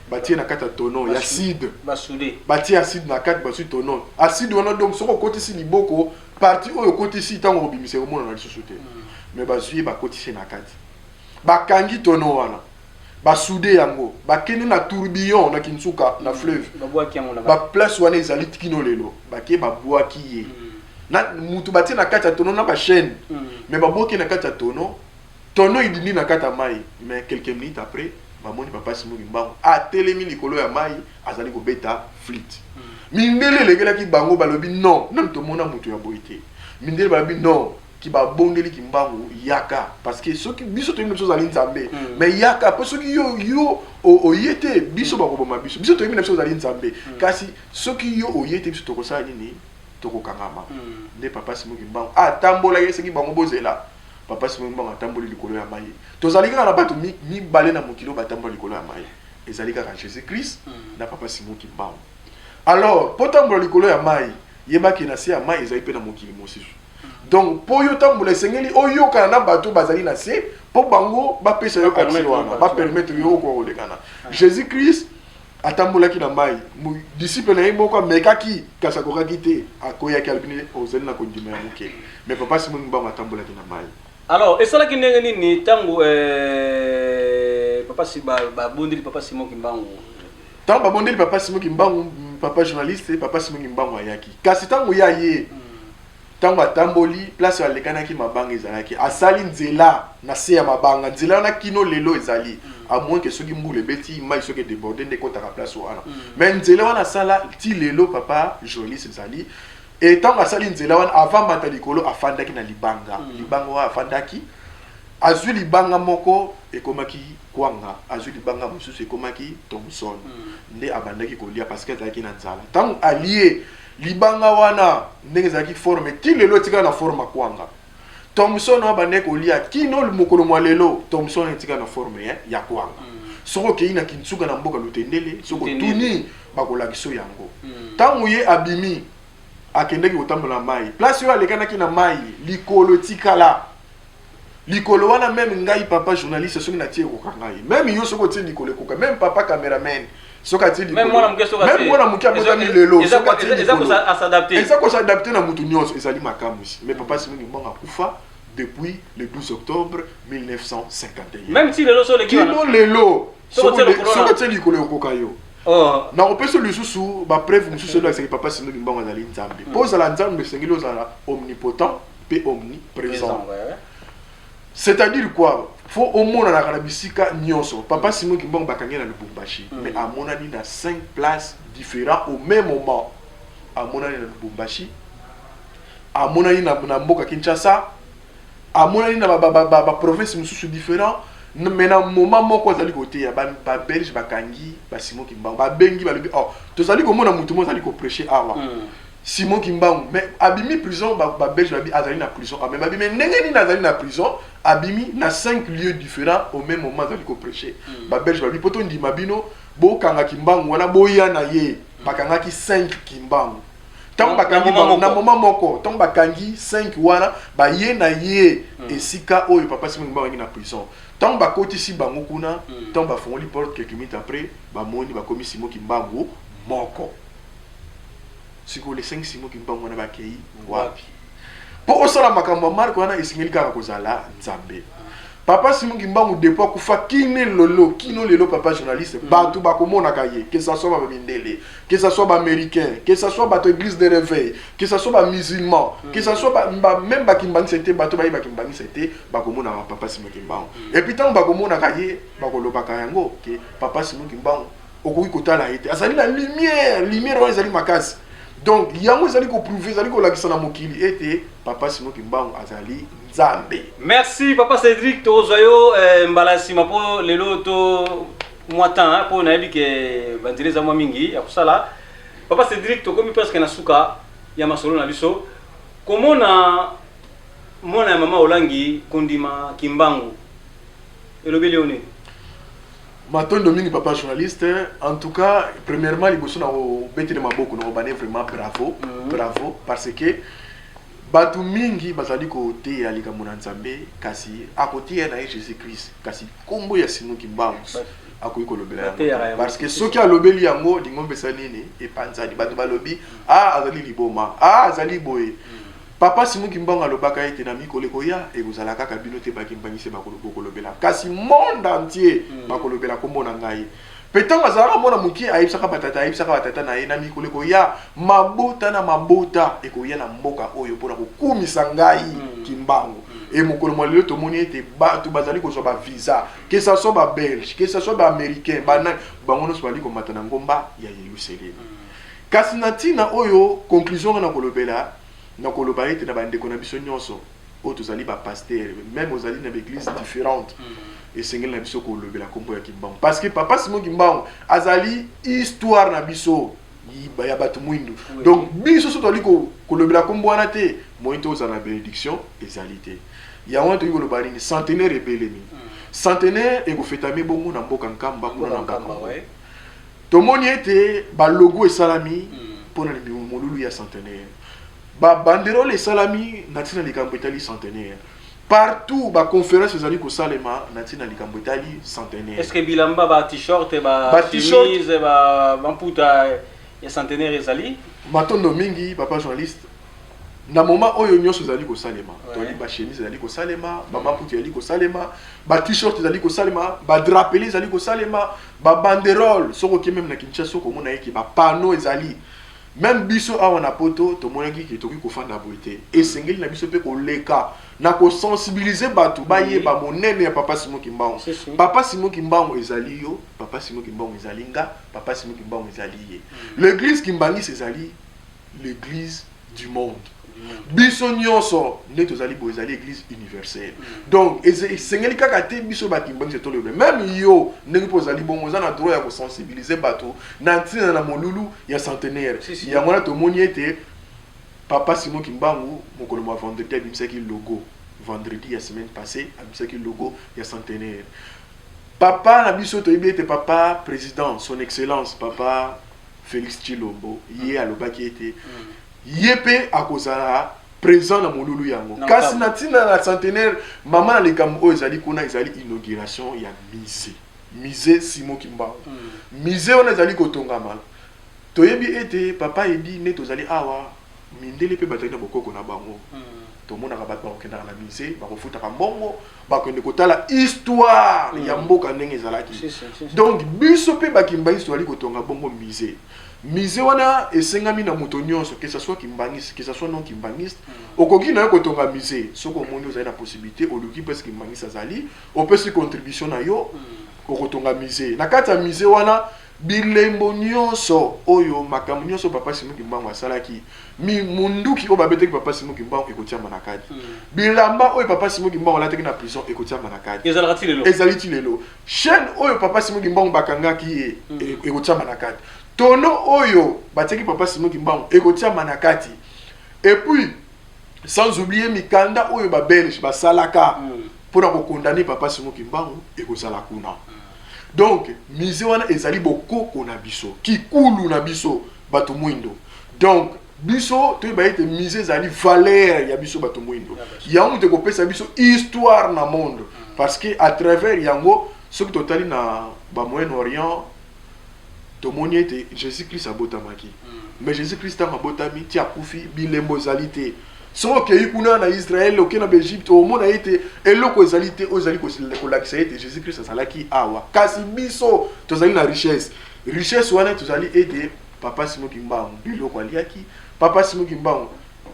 batie na kati ya tonneau ya acide. Basude. Batie acide na kati, bazwi tonneau acide wana. Donc soki okotisi liboko, partie oyo okotisi, ntango okobimisa, ekomonana lisusu te. Mais bazwi ye, bakotisi na kati, bakangi tonneau wana, basude yango, bakende na tourbillon na Kinsuka, na fleuve. Babwaki yango na baplace wana ezali kino lelo. Bake, babwaki ye na mutu, batie na kati ya tonneau na bachaîne, mais babwaki na kati ya tonneau, tonneau edindi na kati ya mai. Mais quelques minutes après, bamoni papa Simon Kimbangu atelemi likolo ya mai, azali kobeta flûte. Mindele elekelaki bango, balobi: non, nanu tomona moto ya boye te. Mindele balobi: non, ki babondeli Kimbangu: yaka, parce que soki biso toyebi na biso ozali Nzambe, mais yaka, mpo soki yo oye te, biso bakoboma biso. Biso toyebi na biso ozali Nzambe, kasi soki yo oye te, biso tokosala nini? Tokokangama. Nde papa Simon Kimbangu atambolaki, esengi bango bozela. Papa Simon Kimbangu atamboli likolo ya mai. Tozali kaka na bato mibale na mokili oyo batambola likolo ya mai, ezali kaka Jésus Christ na papa Simon Kimbangu. Alors mpo tambola likolo ya mai, yebaki na se ya mai ezali mpe na mokili mosusu. Donc mpo yo tambola, esengeli oyokana na bato bazali na se, mpo bango bapesa yo accès wana, bapermettre yo okoka kolekana. Jésus Christ atambolaki na mai, disciple na ye moko amekaki, kasi akokaki te, akoyaki, alobi: ozali na kondima ya moke. Mais papa Simon Kimbangu atambolaki na mai. Alors esalaki ndenge nini ntango papa si babondeli papa Simon Kimbangu? Ntango babondeli papa Simon Kimbangu, papa journaliste, papa Simon Kimbangu ayaki. Kasi ntango ya ye, ntango atamboli, place alekanaki, mabanga ezalaki, asali nzela na se ya mabanga. Nzela wana kino lelo ezali, à moins que soki mbula ebeti, mai soki edéborde, nde ekotaka place wana. Mais nzela wana asala ti lelo, papa journaliste, ezali. E ntango asali nzela wana, avant mata likolo, afandaki na libanga. Libanga wana afandaki, Azwi libanga moko ekomaki kwanga, azwi libanga mosusu ekomaki thomson. Nde abandaki kolia parce que azalaki na nzala. Ntango alie libanga wana, ndenge ezalaki forme, ti lelo etikala na forme ya kwanga. Thomson oyo abandaki kolia, kino mokolo mwa lelo thomson etikala na forme ya kwanga. Soki okei na Kintsuka na mboka Lutendele, soki otuni, bakolakisa yango. Ntango ye abimi, akendaki kotambola na mai, place oyo alekanaki na mai, likolo etikala. Likolo wana, même ngai papa journaliste, soki natie, ekoka ngai. Même yo soki otie likolo, ekoka. Même papa cameraman soki atie likolo, même mwana moke abotami lelo soki atie likolo, eza kos'adapter na mutu nyonso. Ezali makamwisi. Mais papa Simon Kimbangu akufa depuis le 12 octobre 1951. Même si lelo so oleki wana, kino lelo, soki soki otie likolo, ekoka yo. Nakopesa lisusu bapreuve mosusu elakisaki papa Simon Kimbangu azali Nzambe. Mpo ozala Nzambe, esengeli ozala omnipotent mpe omniprésent. C'est-à-dire quoi? Faut omonanaka na bisika nyonso. Papa Simon Kimbangu bakangi na Lubumbashi, mais amonani na cinq places différents au même moment. Amonani na Lubumbashi, amonani na mboka Kinshasa, amonani na baprovince mosusu différent, mais na moment moko azali koteya. Babelge bakangi basimon Kimbangu, babengi, balobi: "Oh, tozali komona motu moko azali koprêcher awa, Simon Kimbangu, mais abimi prison." Babelge babi azali na prison. Ah, mais babi: "Mais ndenge nini azali na prison, abimi na cinq lieux différents au même moment, azali koprêcher?" Babelge babi: "Po tondima bino, bokanga Kimbangu wana, boya na ye." Bakangaki 5 Kimbangu. Ntango bakangi bango na moment moko, ntango bakangi 5 wana, baye na ye esika oyo papa Simon Kimbangu akangi na prison. Ntango bakotisi bango kuna, ntango bafongoli porte, quelques minutes après bamoni bakomi Simon Kimbangu moko. Sikoyo les 5 Simon Kimbangu wana bakei wapi? Mpo osala makambo ya marque wana, esengeli kaka kozala Nzambe. Papa Simon Kimbangu, depuis akufa kine lelo, kino lelo, papa journaliste, bato bakomonaka ye, que ça soit bamindele, que ça soit baaméricain, que ça soit bato église de réveil, que ça soit bamusulman, que ça soit même bakimbangisa te, bato baye bakimbangisa te, bakomonaka papa Simon Kimbangu. Et puis ntango bakomonaka ye, bakolobaka yango ke papa Simon Kimbangu, okoki kotala ye te, azali na lumière. Lumière wana ezali makasi. Donc yango ezali koprouver, ezali kolakisa na mokili ete papa Simon Kimbangu azali Nzambe. Merci papa Cédric. Tozwa yo mbala nsima, mpo lelo to mwa temps, mpo nayebi ke banzela eza mwa mingi ya kosala. Papa Cédric, tokomi presque na suka ya masolo na biso. Komona mwana ya mama Olangi kondima Kimbangu, elobeli yo nini? Matondo mingi, papa journaliste. En tout cas, premièrement, liboso na kobetele maboko, na kobane vraiment bravo. Bravo, parce que bato mingi bazali koteya likambo na Nzambe, kasi akoteya na ye Jésus Christ, kasi nkombo ya Simon Kimbangu akoki kolobela yango, parce que soki alobeli yango, lingombe esa nini? Epanzani. Bato balobi: "A, azali liboma, a, azali boye." Papa Simon Kimbangu alobaka ete na mikolo ekoya, ekozala kaka bino te bakimbangisi bokolobela, kasi monde entier bakolobela nkombo na ngai. Mpe ntango azalaka mwana moke, ayebisaka batata, ayebisaka batata na ye: na mikolo ekoya, mabota na mabota ekoya na mboka oyo mpona kokumisa ngai Kimbangu. E mokolo mwa lelo, tomoni ete bato bazali kozwa bavisa, que ça soit babelge, que ça soit baaméricain, banani, bango nyonso bazali komata na ngomba ya Yerusalemi. Kasi na ntina oyo, conclusion nga na kolobela, na koloba ete na bandeko na biso nyonso oyo tozali bapasteur, même ozali na baeglise différente, esengeli na biso kolobela nkombo ya Kimbangu, parce que papa Simon Kimbangu azali histoire na biso ya bato mwindu. Donc biso so tozali kolobela nkombo wana te, moyen tozala na bénédiction ezali te. Yango wana toki koloba nini? Centenaire ebelemi, centenaire ekofetami bongo na mboka Nkamba kuna na Nkamba. Tomoni ete balogo esalami mpona molulu ya centenaire, babanderole esalami na ntina likambo etali centenaire, partout baconférence ezali kosalema na ntina likambo etali centenaire. Est ce que bilamba, ba t-shirt, ba chemise, bamputa ya centenaire ezali? Matondo mingi, papa journaliste. Na moment oyo nyonso ezali kosalema, toli bachemise ezali kosalema, bamaputa ezali kosalema, ba-t-shirt ezali kosalema, badrapeau ezali kosalema, babanderole. Soki oke même na Kinshasa, okomona eke bapanneau ezali. Même biso awa na Poto, tomonaki ke tokoki kofanda boye te, esengeli na biso mpe koleka na kosensibiliser bato bayeba monene ya papa Simon Kimbangu. Papa Simon Kimbangu ezali yo, papa Simon Kimbangu ezali nga, papa Simon Kimbangu ezali ye. L'église kimbangisi ezali l'église du monde. Biso nyonso nde tozali boye, ezali église universelle. Donc esengeli kaka te biso bakimbangisi tolobe. Même yo ndenge mpo ozali bongo, oza na droit ya kosensibiliser bato na ntina na molulu ya centenaire. Si, si. Yango wana tomoni ete papa Simon Kimbangu, mokolo mwa vendredi, abimisaki logo. Vendredi ya semaine passée, abimisaki logo ya centenaire. Papa na biso, toyebi ete papa président, son excellence papa Félix Tshilombo, ye alobaki ete ye mpe akozala présent na molulu yango. Na Kasi Nkamba. na ntina na centenaire, mama na likambo oyo ezali kuna ezali inauguration ya musée, musée Simon Kimbangu. Musée wana ezali kotongama. Toyebi ete, papa Edi, nde tozali awa, mindele mpe bazali na bokoko na bango. Tomonaka bato bakokendaka na musée, bakofutaka mbongo, bakende kotala histoire ya mboka ndenge ezalaki. Si, si, si, si. Donc biso mpe bakimbangisi tozali kotonga bongo musée. Musée wana esengami na moto nyonso, que ça soit kimbangiste, que ça soit non kimbangiste. Okoki na yo kotonga musée soki omoni ozali na possibilité, oluki mpesi kimbangiste azali, opesi contribution na yo, okotonga musée. Na kati ya musée wana, bilembo nyonso oyo, makambo nyonso papa Simon Kimbangu asalaki, munduki oyo babetaki papa Simon Kimbangu ekotiama na kati, bilamba oyo papa Simon Kimbangu alataki na prison ekotiama na kati. Ezalaka ti lelo? Ezali ti lelo. Chaîne oyo papa Simon Kimbangu bakangaki ye ekotiama na kati. Tono oyo batiaki papa Simon Kimbangu ekotiama na kati. Et puis, sans oublier mikanda oyo babelge basalaka mpona kokondamner papa Simon Kimbangu ekozala kuna. Donc musée wana ezali bokoko na biso, kikulu na biso bato mwindo. Donc biso toyeba ete musée ezali valeur ya biso bato mwindo. Yango moto ekopesa biso histoire na monde, parce que à travers yango, soki totali na bamoyen orient, tomoni ete Jésus Christ abotamaki. Mais Jésus Christ, ntango abotami ti akufi, bilembo ezali te. Soki okei kuna na Israel, okei na baegypte, omona ete eloko ezali te oyo ezali kolakisa ete Jésus Christ azalaki awa. Kasi biso tozali na richesse. Richesse wana tozali ete papa Simon Kimbangu, biloko aliaki papa Simon Kimbangu,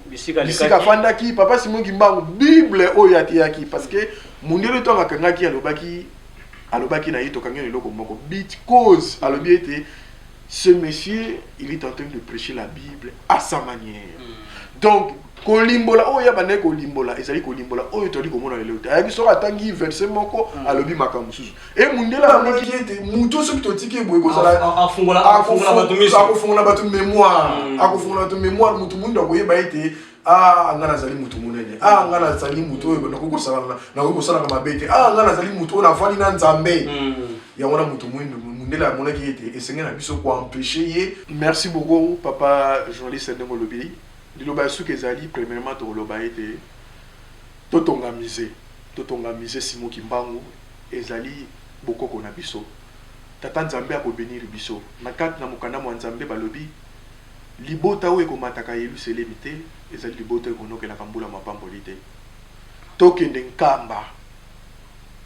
bisika bisika alekaki. Afandaki papa Simon Kimbangu, Bible oyo ateyaki, parce que mundele ntango akangaki, alobaki na ye: "Tokangi na eloko moko bit cause." Alobi ete ce monsieur, il est en train de prêcher la Bible à sa manière. Donc kolimbola oyo ya bandaki kolimbola ezali kolimbola oyo tozali komona lelo te. Ayaki, soki atangi verset moko, alobi makambo mosusu. E mundele amonaki ete motu, soki totiki boye, kozala Afungola bato miso. Akofungola bato mémoire, akofungola bato mémoire. Motu mundu akoyeba ete: "Ah, nga nazali motu monene. Ah, nga nazali motu oyo nakoki kosalaka mabe te. Ah, nga nazali motu oyo nafandi na Nzambe." Yango wana motu mwindu, mundele amonaki ete esengeli na biso koempêcher ye. Merci beaucoup, papa journaliste. Ndenge olobi, liloba ya suki ezali, premièrement tokoloba ete totonga musée, totonga musée Simon Kimbangu. Ezali bokoko na biso. Tata Nzambe akobénir biso. Na kati na mokanda mwa Nzambe balobi: libota oyo ekomataka Yelusalemi te ezali libota oyo ekonokelaka mbula mapamboli te. Tokende Nkamba,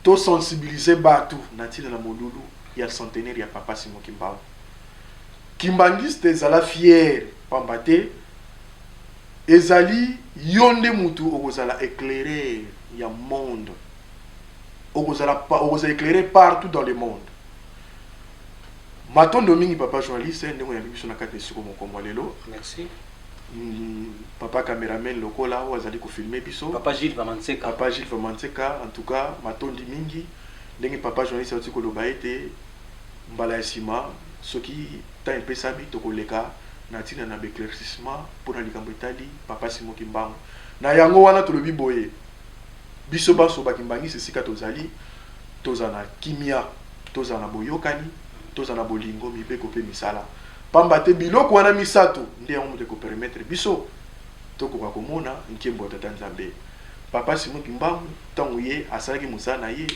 tosensibiliser bato na ntina na molulu ya centenaire ya papa Simon Kimbangu. Kimbangiste, ezala fier, pamba te ezali yo nde mutu okozala éclaireur ya monde, okozala éclairé partout dans le monde. Matondo mingi, papa journaliste, ndenge oyambi biso na kati ya esiko mokombo lelo. Merci. Papa cameraman lokola oyo azali kofilmer biso. Papa Gilles Vamanseka. Papa Gilles Vamanseka, en tout cas matondi mingi. Ndenge papa journaliste auti koloba ete mbala ya nsima, soki temps epesami, tokoleka na ntina na baéclaircissement mpona likambo etali papa Simon Kimbangu. Na yango wana tolobi boye: biso banso bakimbangisi, esika tozali, tozala na kimia, tozala na boyokani, tozala na bolingo, mibeko mpe misala, pamba te biloko wana misato nde yango moto ekopermettre biso tokoka komona nkembo ya tata Nzambe. Papa Simon Kimbangu, ntango ye asalaki mosala na ye,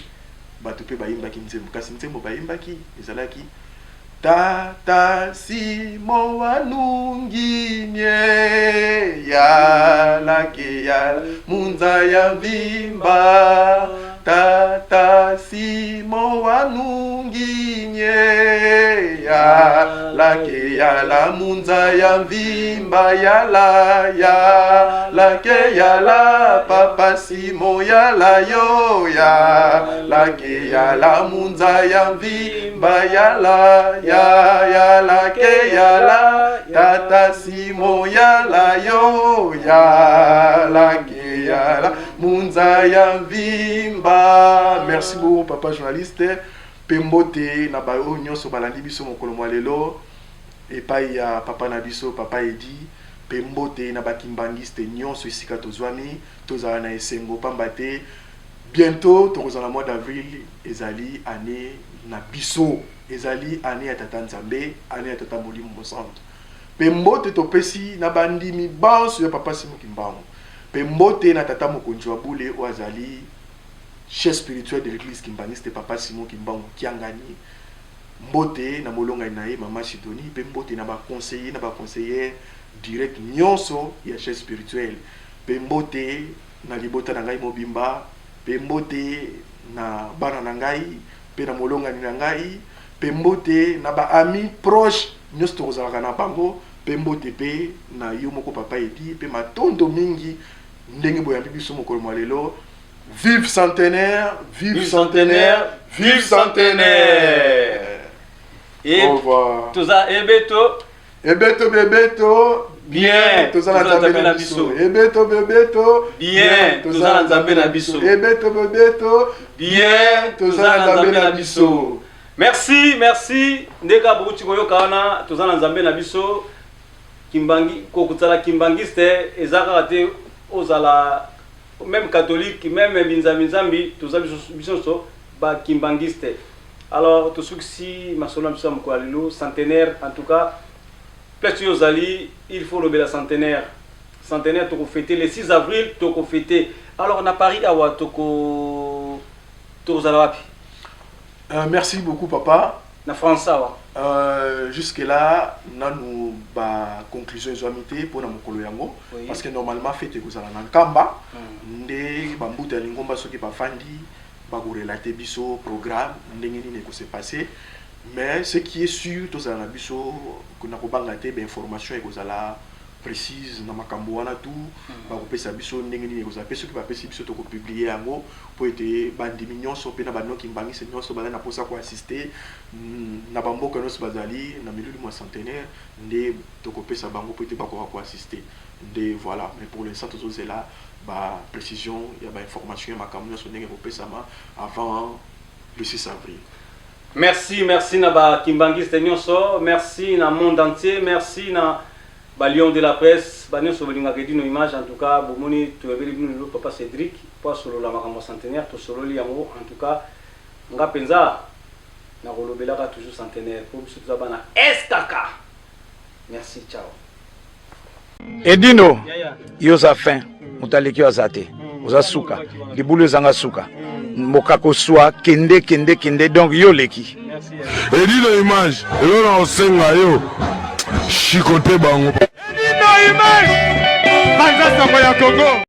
bato mpe bayembaki nzembo, kasi nzembo bayembaki ezalaki: "Tata Simo wanunginye yalake yala munza ya vimba, tata Simo wanunginye." ya lake ya la munza ya mvimba ya la ya lake ya la papa Simon ya la yo ya lake ya la munza ya mvimba ya la ya ya lake ya la tata Simon ya la yo ya lake ya la munza ya mvimba. Merci beaucoup, papa journaliste, mpe mbote na baoyo nyonso balandi biso mokolo mwa lelo epai ya papa na biso, papa Edi, mpe mbote na bakimbangiste nyonso esika tozwami. Tozala na esengo pamba te bientôt tokozala mois d'avril, ezali année na biso, ezali année ya Tata Nzambe, année ya Tata Molimo Mosantu. Mpe mbote topesi na bandimi banso ya papa Simon Kimbangu, mpe mbote na tata mokonzi wa bule oyo azali chef spirituel de l'Église kimbanguiste, papa Simon Kimbangu Kiangani. Mbote na molongani na ye, mama Sidoni, mpe mbote na baconseiller na baconseillère direct nyonso ya chef spirituel, mpe mbote na libota na ngai mobimba, mpe mbote na bana na ngai mpe na molongani na ngai, mpe mbote na baami proche nyonso tokozalaka na bango, mpe mbote mpe na yo moko, papa Edi, mpe matondo mingi ndenge boyambi biso mokolo mwa lelo. Vive centenaire, vive centenaire, vive centenaire! Et Au revoir. Toza ebeto. Ebeto bebeto. Bien. Toza na Nzambe na biso. Ebeto bebeto. Bien, toza na Nzambe na biso. Ebeto bebeto. Bien, toza na Nzambe na biso. Merci, merci. Ndeka bouti koyoka wana, toza na Nzambe na biso. Kimbangi kokutsala kimbangiste eza kaka te ozala même catholique, même binzambi nzambi, toza biso biso nyonso ba kimbangiste. Alors tosukisi masolo na biso ya mokolo ya lelo, centenaire. En tout cas, place oyo ozali, il faut lobela centenaire. Centenaire tokofete le 6 avril, tokofete. Alors na Paris awa toko tokozala wapi? Merci beaucoup, papa. Na France awa. Jusque là nanu ba conclusion ezwami te mpona mokolo yango, parce que normalement fete ekozala na Nkamba. Nde bambuta ya lingomba soki bafandi, bakorelate biso programme ndenge nini ekose passe. Mais ce qui est sûr, tozala na biso na kobanga te, bainformation ekozala précise na makambo wana tu. Bakopesa biso ndenge nini ekozala, mpe soki bapesi biso, tokopublie yango mpo ete bandimi nyonso mpe na banoki mbangisi nyonso bazali na mposa koassiste na bamboka nyonso bazali na milulu mwa centenaire, nde tokopesa bango mpo ete bakoka koassiste. Nde voilà. Mais pour l'instant tozozela baprécision ya bainformation ya makambo nyonso ndenge ekopesama avant le 6 avril. Merci, merci na bakimbangiste nyonso, merci na monde entier, merci na balion de la presse banyonso bolingaka Edino Image. En tout cas, bomoni, toyebeli bino lelo papa Cédric mpo asolola makambo ya centenaire. Tosololi yango. En tout cas, nga mpenza nakolobelaka toujours centenaire mpo biso toza bana SKK. Merci, ciao. Edino, yo oza fin, moto aleki yo aza te. Oza suka, libulu ezanga suka, mokako swa kende kende kende, donc yo oleki. Edino Image, elo na osenga yo shikote bango. Edino Image, panza sango ya Congo.